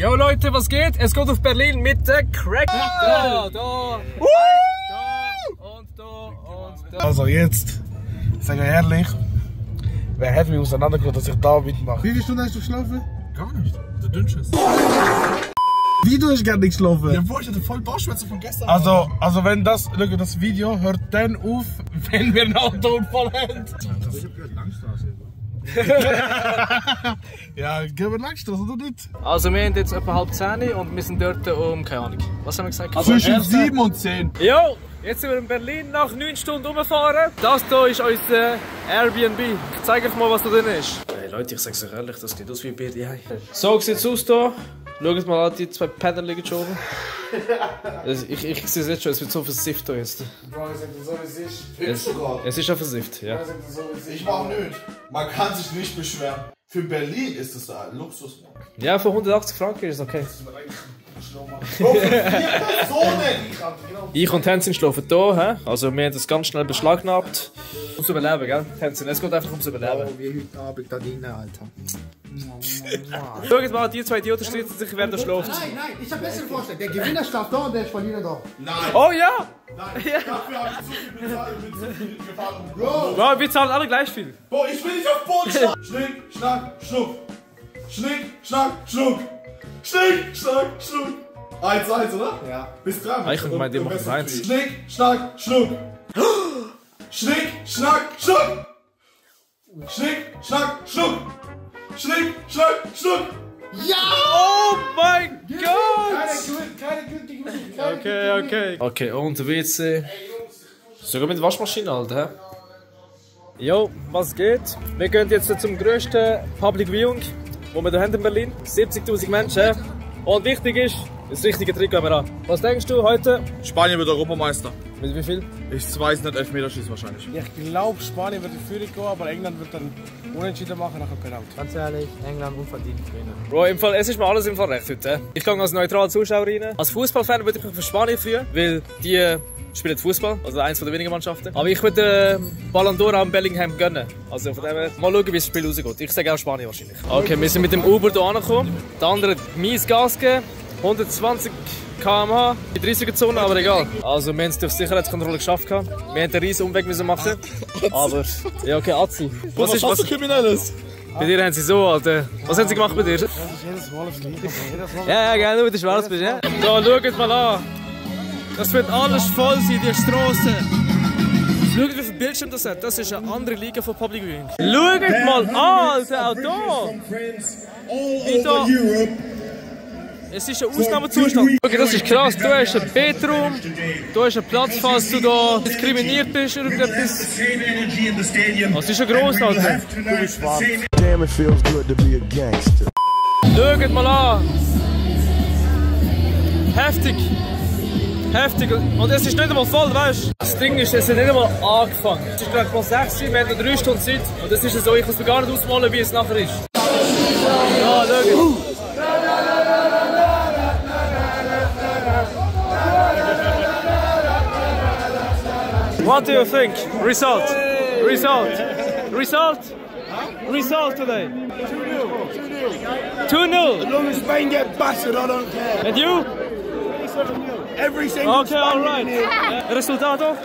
Yo Leute, was geht? Es geht auf Berlin mit der Crack. Da und da. Also jetzt, ich sage ehrlich, wer hat mich auseinandergebracht, dass ich da mitmache? Wie viele Stunden hast du geschlafen? Gar nicht. Der Dünnschiss. Wie, du hast gar nicht geschlafen? Ja, boah, ich hatte voll Bauchschmerzen von gestern. Also wenn das Video hört dann auf, wenn wir einen Autounfall haben. Ich hab gehört Langstraße. Ja, gehen wir Langstraße oder nicht? Also wir haben jetzt etwa 9:30 und wir sind dort um, keine Ahnung, was haben wir gesagt? Zwischen 7 und 10. Jo, jetzt sind wir in Berlin nach 9 Stunden rumgefahren. Das hier ist unser Airbnb. Ich zeige euch mal, was da drin ist. Hey Leute, ich sag's euch ehrlich, das sieht aus wie ein BDI. So sieht's aus hier. Schaut mal an, die zwei Penner liegen schon oben. Ich sehe es jetzt schon, es wird so versifft hier jetzt. Bro, ich sag dir so, wie es ist. Es ist schon versifft, ja. Ich mach nicht. Man kann sich nicht beschweren. Für Berlin ist es da ein Luxus, Mann. Ja, für 180 Franken ist es okay. Bro, für 4 Personen! Ich und Tenzin schlafen hier, hä? Also wir haben das ganz schnell beschlagnahmt. Ums Überleben, gell? Tenzin, es geht einfach ums Überleben. Oh, wie heute Abend da drinnen, Alter. Schaut mal, die zwei Idioten streiten sich, während er schläft. Nein, ich hab besseren Vorschlag. Der Gewinner schlaft da und der Verlierer da. Nein! Oh ja! Nein! Dafür hab ich zu viel bezahlt und bin zu viel gefahren. Bro! Wow, wir zahlen alle gleich viel. Boah, ich will nicht auf Boden schlagen! Schnick, schnack, schnuck! Schnick, schnack, schnuck! Schnick, schnack, schnuck! 1-1, oder? Ja. Bis 3. Ich meine, die machen 1. Schnick, schnack, schnuck! Schnick, schnack, schnuck! Schnick, schnack, schnuck! Schnick, schnack, schnuck! Ja! Oh mein Gott! Keine gültige Okay. Okay, und WC. Sogar mit Waschmaschine, Alter. Jo, was geht? Wir gehen jetzt zum grössten Public Viewing, wo wir hier haben in Berlin. 70.000 Menschen. Und wichtig ist, das richtige Trikot haben wir an. Was denkst du heute? Spanien wird Europameister. Mit wie viel? Ich weiß nicht, Elfmeterschießen wahrscheinlich. Ich glaube, Spanien wird die Führung gehen, aber England wird dann unentschieden machen, nachher Penalty. Ganz ehrlich, England unverdient gewinnen. Bro, im Fall, es ist mir alles im Fall recht heute. Ich gehe als neutraler Zuschauer rein. Als Fußballfan würde ich mich für Spanien freuen, weil die spielen Fußball, also eins der wenigen Mannschaften. Aber ich würde Ballon d'Or am Bellingham gönnen. Also von dem her, mal schauen, wie das Spiel rausgeht. Ich sage auch Spanien wahrscheinlich. Okay, wir sind mit dem Uber hier angekommen. Der andere hat mies Gas gegeben. 120 km/h in die 30er-Zone, aber egal. Also wir haben es durch Sicherheitskontrolle geschafft. Wir haben den riesen Umweg müssen machen. Aber, ja okay, Azi. Was ist was? Kriminelles? Bei dir haben sie so, Alter. Was haben sie gemacht bei dir? Das ist jedes Mal aufs Gleiche. Ja, gerne, du mit der Schwarz bist, ja? Da, schaut mal an. Das wird alles voll sein, die Straße. Schaut, wie viel Bildschirm das hat. Das ist eine andere Liga von Public Viewing. Schaut mal an, Alter, auch da. Wie da. Es ist ein Ausnahmezustand. Okay, das ist krass. Du hast einen Betraum, du hast einen Platz, falls du da diskriminiert bist oder irgendetwas. Das ist schon gross, Alter. Du bist schwarz. Damn, it feels good to be a gangster. Schaut mal an. Heftig. Heftig. Und es ist nicht einmal voll, weißt du? Das Ding ist, es hat nicht einmal angefangen. Es ist gerade mal 6 Uhr, wir haben noch 3 Stunden Zeit. Und das ist so, ich muss mir gar nicht ausmalen, wie es nachher ist. Ja, schau. What do you think? Result? Result today? 2-0. As long as Spain get battered, I don't care. And you? Every single Okay, alright. Resultato?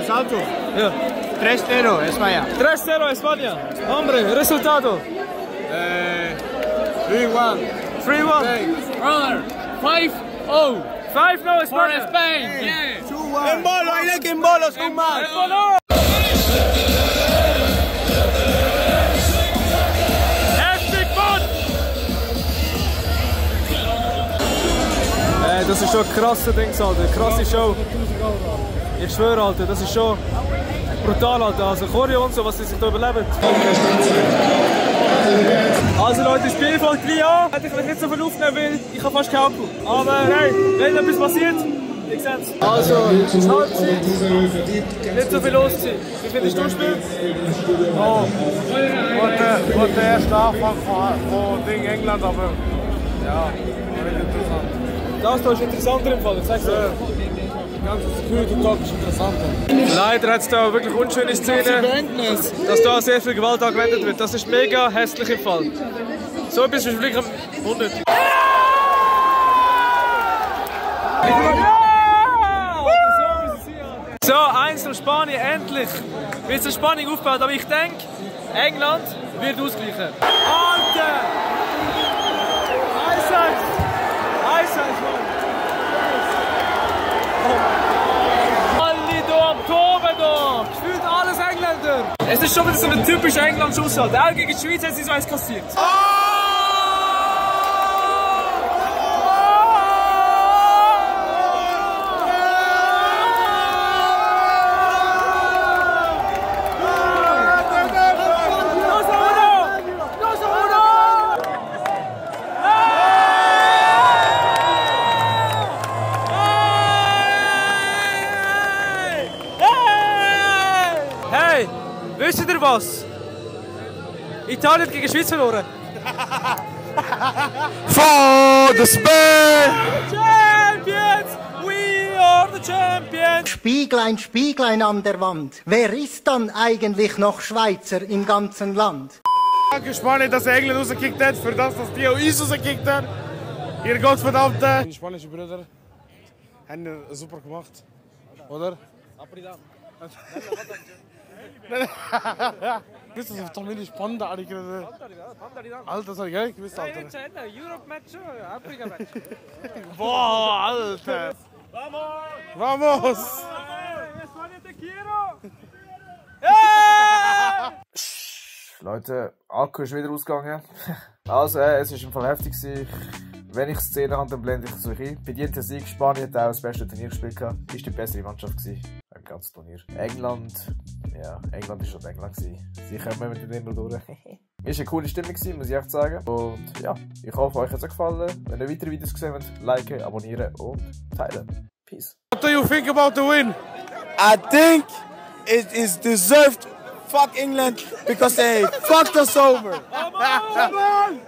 Salto. Ja. 3-0, España. 3-0 España. Hombre, resultato? 3-1. 3-1. Brother, 5-0 5-0 for España. Spain. Yeah. 2-1. En bolo, hay que en bolo, son más. Heftig, Mann! Das ist schon ein krasser Ding, Alter. Krasse Show. Ich schwöre, Alter, das ist schon brutal, Alter. Also Choreo und so, was sie sich da überleben. Also Leute, das Spiel fängt gleich an. Hätte ich mich nicht so viel aufnehmen will, ich habe fast keinen Akku. Aber hey, wenn etwas passiert, ich seh's. Also, es ist Halbzeit. Nicht so viel los sein. Wie findest du das Spiel? Oh, wurde der erste Anfang von Ding England, aber ja, nicht interessant. Das hier ist interessanter im Fall, ich sag's dir. Die ganze Security-Talk ist interessanter. Leider hat es da wirklich unschöne Szenen, dass da sehr viel Gewalt angewendet wird. Das ist mega hässlich im Fall. So etwas ist wirklich unnötig. So, 1-0 Spanien, endlich wird eine Spannung aufgebaut, aber ich denke, England wird ausgleichen. Alter! 1-1! 1-1, Mann! Alle da am Toben da! Gefühlt alles Engländer! Es ist schon wieder so ein typischer England-Schuss. Auch gegen die Schweiz hat sie so eins kassiert. Hey, wisst ihr was? Italien hat gegen Schweiz verloren. For the Spain! Champions! We are the champions! Spieglein, Spieglein an der Wand. Wer ist dann eigentlich noch Schweizer im ganzen Land? Danke Spanien, dass ihr England rausgekickt hat, für das, dass die auch uns rausgekickt haben. Ihr Gottverdammte. Die spanischen Brüder haben super gemacht, oder? Wisst ihr, das ist doch nicht Panda, Alter, das hab ich gar nicht gewusst, Alter. Europe-Match, Afrika-Match. Boah, Alter. Vamos! Leute, Akku ist wieder ausgegangen. Also, es war im Fall heftig. Wenn ich Szenen habe, dann blende ich es euch ein. Bei dir Sieg, Spanien hat auch das beste Turnier gespielt. Ist die bessere Mannschaft gewesen im ganzen Turnier. England, ja, England ist schon England gewesen. Sie kommen mit dem immer durch. Ist eine coole Stimmung gewesen, muss ich echt sagen. Und ja, ich hoffe, euch hat es gefallen. Wenn ihr weitere Videos gesehen habt, liken, abonnieren und teilen. Peace. What do you think about the win? I think it is deserved. Fuck England because they fucked us over. Come on!